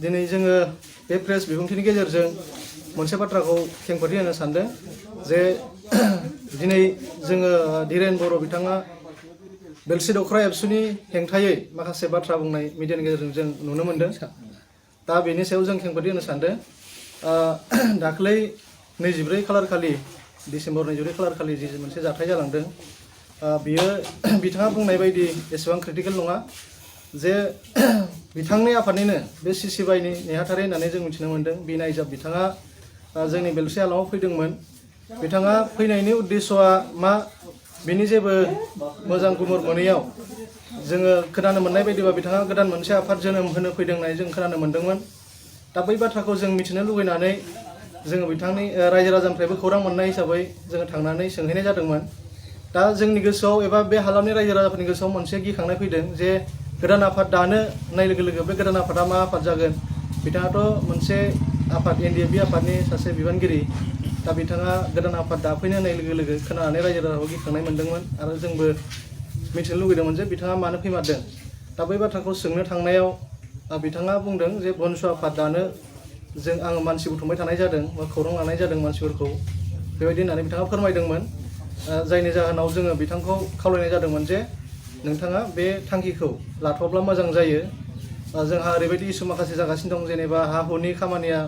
दिनै जोङो बे प्रेस बिबुंथिनि गेजेरजों मोनसे बाथ्राखौ खेंफोरथि होनो सानदों जे दिनै जोङो धीरेन बर' बिथाङा बेलसि दख'रा एबसुनि हेंथायै माखासे बाथ्रा बुंनाय मिडियानि गेजेरजों जों नुनो मोनदों। दा बेनि सायाव जों खेंफोरथि होनो सानदों। दाख्लै 24 खालार खालि डिसेम्बर 24 खालार खालि जि मोनसे जाथाय जालांदों बियो बिथाङा बुंनाय बायदि एसेबां क्रिटिकेल नङा जे बिथांनि आफादनिनो बे सिसिबाइनि नेहाथारि होननानै जों मिथिनो मोन्दों। बि नायजाब बिथाङा जोंनि बेलसि हालामाव फैदोंमोन। बिथाङा फैनायनि उद्देश्यआ मा बिनि जेबो मोजां गुमुर मोनैयाव जोङो खोनानो मोननाय बायदिबा बिथाङा गोदान मोनसे आफाद जोनोम होनो फैदों होननानै जों खोनानो मोन्दोंमोन। दा बै बाथ्राखौ जों मिथिनो लुगैनानै जोङो बिथांनि रायजो राजानिफ्रायबो खौरां मोननाय हिसाबै जोङो थांनानै सोंहैनाय जादोंमोन। दा जोंनि गोसोआव एबा बे हालामनि रायजो राजाफोरनि गोसोआव मोनसे गिखांनाय फैदों जे गोदान आफाद दानो होननाय लोगो लोगो बे गोदान आफादा मा आफाद जागोन। बिथाङाथ' मोनसे आफाद NDFB आफादनि सासे बिबानगिरि। दा बिथाङा गोदान आफाद दाफैनो होननाय लोगो लोगो खोनानानै रायजो राजाखौ गिखांनाय मोन्दोंमोन आरो जोंबो मिथिनो लुगैदोंमोन जे बिथाङा मानो फैमारदों। दा बै बाथ्राखौ सोंनो थांनायाव बिथाङा बुंदों जे बनसु आफाद दानो आङो मानसि बुथुमबाय थानाय जादों बा खौरां लानाय जादों मानसिफोरखौ बेबायदि होननानै बिथाङा फोरमायदोंमोन। जायनि जाहोनाव जोङो बिथांखौ खावलायनाय जादोंमोन जे नोंथाङा बे थांखिखौ लाथ'ब्ला मोजां जायो। जोंहा ओरैबायदि इसु माखासे जागासिनो दं जेनेबा हा हुनि खामानिया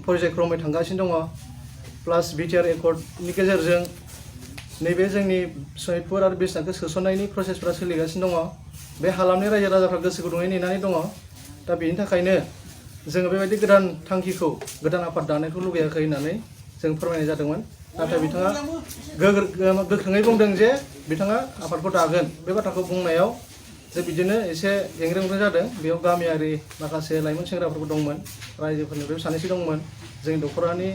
पर्यायक्रमै थांगासिनो दङ। प्लास बिटिआर एकर्डनि गेजेरजों नैबे जोंनि सनितपुर आरो बिसनाखौ सोसननायनि प्रसेसफोरा सोलिगासिनो दङ। बे हालामनि रायजो राजाफ्रा गोसो गुदुङै नेनानै दङ। दा बेनि थाखायनो जोङो बेबायदि गोदान थांखिखौ गोदान आफाद दानायखौ लुगैयाखै होननानै जों फोरमायनाय जादोंमोन। नाथाय बिथाङा गोख्रोङै बुंदों जे बिथाङा आफादखौ दागोन। बे बाथ्राखौ बुंनायाव जे बिदिनो एसे गेंग्रें जादों। बेयाव गामियारि माखासे लाइमोन सेंग्राफोरबो दंमोन, रायजोफोरनिफ्राय सानैसो दंमोन, जोंनि दख'रानि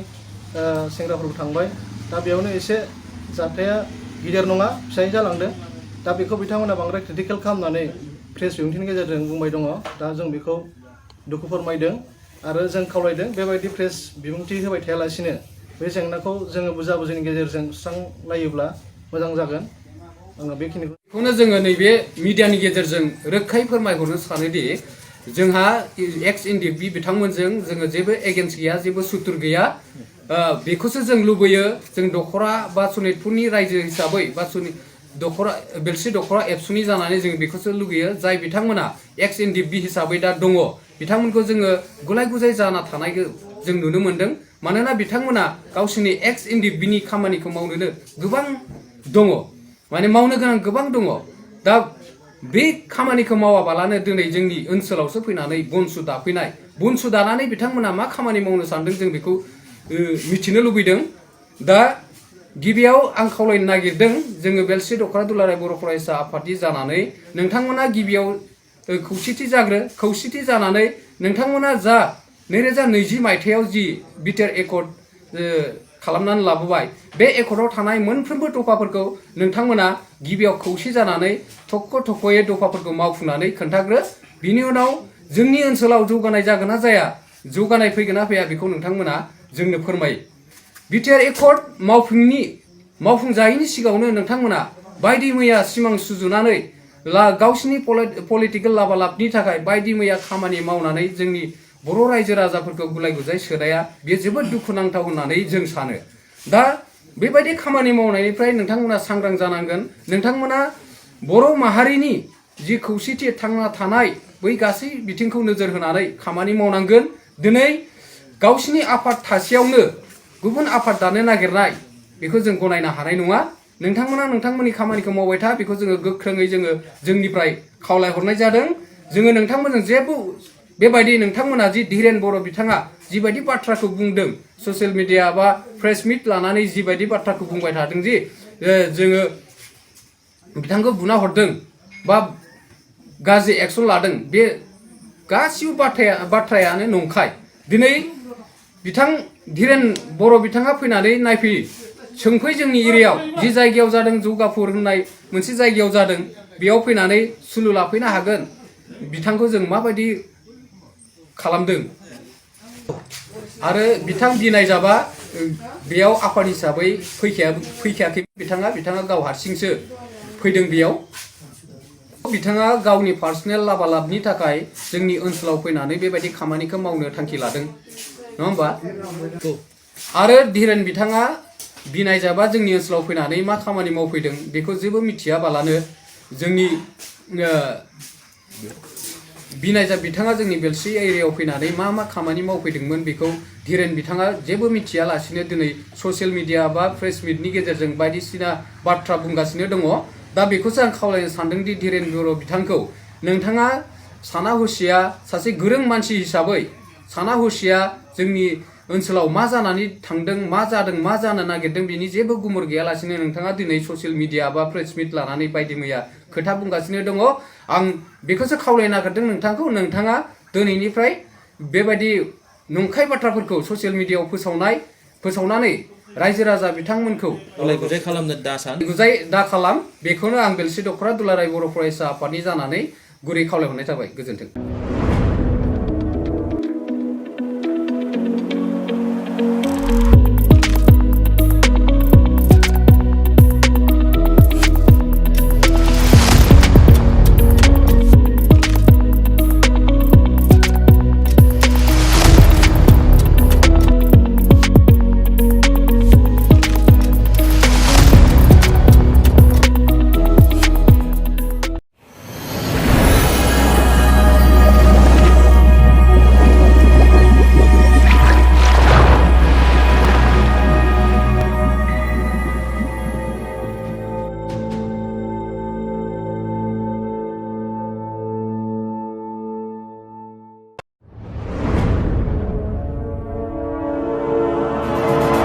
सेंग्राफोरबो थांबाय। दा बेयावनो एसे जाथाया गिदिर नङा फिसायै जालांदों। दा बेखौ बिथांमोना बांद्राय क्रिटिकेल खालामनानै प्रेस बिबुंथिनि गेजेरजों बुंबाय दङ। दा जों बेखौ दुखु फोरमायदों आरो जों खावलायदों बेबायदि प्रेस बिबुंथि होबाय थायालासिनो बे जेंनाखौ जोङो बुजा बुजिनि गेजेरजों सुस्रांलायोब्ला मोजां जागोन। आङो बेखिनिखौनो जोङो नैबे मिडियानि गेजेरजों रोखायै फोरमायहरनो सानोदि जोंहा एक्स NDFB बिथांमोनजों जोङो जेबो एगेन्स्ट गैया, जेबो सुथुर गैया। बेखौसो जों लुबैयो। जों दख'रा बा सनितपुरनि रायजो हिसाबै बा दख'रा बेलसि दख'रा एबसुनि जानानै जों बेखौसो लुगैयो। जाय बिथांमोना एक्स NDFB हिसाबै दा दङ बिथांमोनखौ जोङो गुलाय गुजाय जाना थानायखौ जों नुनो मोन्दों। मानोना बिथांमोना गावसोरनि एक्स NDFBनि खामानिखौ मावनोनो गोबां दङ, माने मावनो गोनां गोबां दङ। दा बे खामानिखौ मावाबालानो दिनै जोंनि ओनसोलावसो फैनानै बनसु दाफैनाय, बनसु दानानै बिथांमोना मा खामानि मावनो सानदों जों बेखौ मिथिनो लुबैदों। दा गिबियाव आं खावलायनो नागिरदों जोङो बेलसि दख'रा दुलाराय बर' फरायसा आफादनि जानानै नोंथांमोना गिबियाव खौसेथि जाग्रो। खौसेथि जानानै नोंथांमोना जा 2020 मायथाइयाव जि बिटिआर एकर्ड खालामनानै लाबोबाय, बे एकर्डआव थानाय मोनफ्रोमबो दफाफोरखौ नोंथांमोना गिबियाव खौसे जानानै थख'यै दफाफोरखौ मावफुंनानै खोन्थाग्रो। बिनि उनाव जोंनि ओनसोलाव जौगानाय जागोन ना जाया, जौगानाय फैगोन ना फैया, बेखौ नोंथांमोना जोंनो फोरमायो। बिटिआर एकर्ड मावफुंजायैनि सिगाङावनो नोंथांमोना बायदि मैया सिमां सुजुनानै गावसिनि पलिटिकेल लाबालाबनि थाखाय बायदि मैया खामानि मावनानै जोंनि बर' रायजो राजाफोरखौ गुलाय गुजाय सोनाया बेयो जोबोद दुखुनांथाव होननानै जों सानो। दा बेबायदि खामानि मावनायनिफ्राय नोंथांमोना सांग्रां जानांगोन। नोंथांमोना बर' माहारिनि जि खौसेथि थांना थानाय बै गासै बिथिंखौ नोजोर होनानै खामानि मावनांगोन। दिनै गावसिनि आफाद थासेयावनो गुबुन आफाद दानो नागिरनाय बेखौ जों गनायनो हानाय नङा। नोंथांमोना नोंथांमोननि खामानिखौ मावबाय था, बेखौ जोङो गोख्रोङै जोंनिफ्राय खावलायहरनाय जादों। जोङो नोंथांमोनजों जेबो बेबायदि नोंथांमोना जि धीरेन बर' बिथाङा जिबायदि बाथ्राखौ बुंदों, ससियेल मिडिया बा प्रेस मिट लानानै जिबायदि बाथ्राखौ बुंबाय थादों जि जोङो बिथांखौ बुना हरदों बा गाज्रि एक्सन लादों, बे गासिबो बाथ्रायानो नंखाय। दिनै धीरेन बर' बिथाङा फैनानै नायफैयो, सोंफै जोंनि एरियायाव जि जायगायाव जादों जौगाफुर होननाय मोनसे जायगायाव जादों, बेयाव फैनानै सुलु लाफैनो हागोन बिथांखौ जों माबायदि खालामदों। आरो बिथां बिनायजाबा बेयाव आफाद हिसाबै फैखायाखै। बिथाङा गाव हारसिंसो फैदों बेयाव। बिथाङा गावनि पार्सनेल लाबालाबनि थाखाय जोंनि ओनसोलाव फैनानै बेबायदि खामानिखौ मावनो थांखि लादों नङा होमबा आरो धीरेन बिथाङा बिनाय जाबा जोंनि ओनसोलाव फैनानै मा खामानि मावफैदों बेखौ जेबो मिथियाबालानो जोंनि बिनायजा बिथाङा जोंनि बेलसि एरियायाव फैनानै मा खामानि मावफैदोंमोन बेखौ धीरेन बिथाङा जेबो मिथियालासिनो दिनै ससियेल मिडिया बा प्रेस मिटनि गेजेरजों बायदिसिना बाथ्रा बुंगासिनो दङ दा बेखौसो आं खावलायनो सानदोंदि धीरेन बर' बिथांखौ नोंथाङा साना हसिया सासे गोरों मानसि हिसाबै साना हसिया जोंनि ओनसोलाव मा जानानै थांदों मा जादों मा जानो नागिरदों बेनि जेबो गुमुर गैयालासिनो नोंथाङा दिनै ससियेल मिडिया बा प्रेस मिट लानानै बायदि मैया खोथा बुंगासिनो दङ आं बेखौसो खावलायनो नागिरदों नोंथांखौ नोंथाङा दिनैनिफ्राय बेबायदि नंखाय बाथ्राफोरखौ ससियेल मिडियायाव फोसावनानै रायजो राजा बिथांमोनखौ गुलाय-गुजाय खालामनो दासान गुजाय दा खालाम बेखौनो आं बेलसि दख'रा दुलाराय बर' फरायसा आफादनि जानानै गुरै खावलायहरनाय जाबाय गोजोन्थों।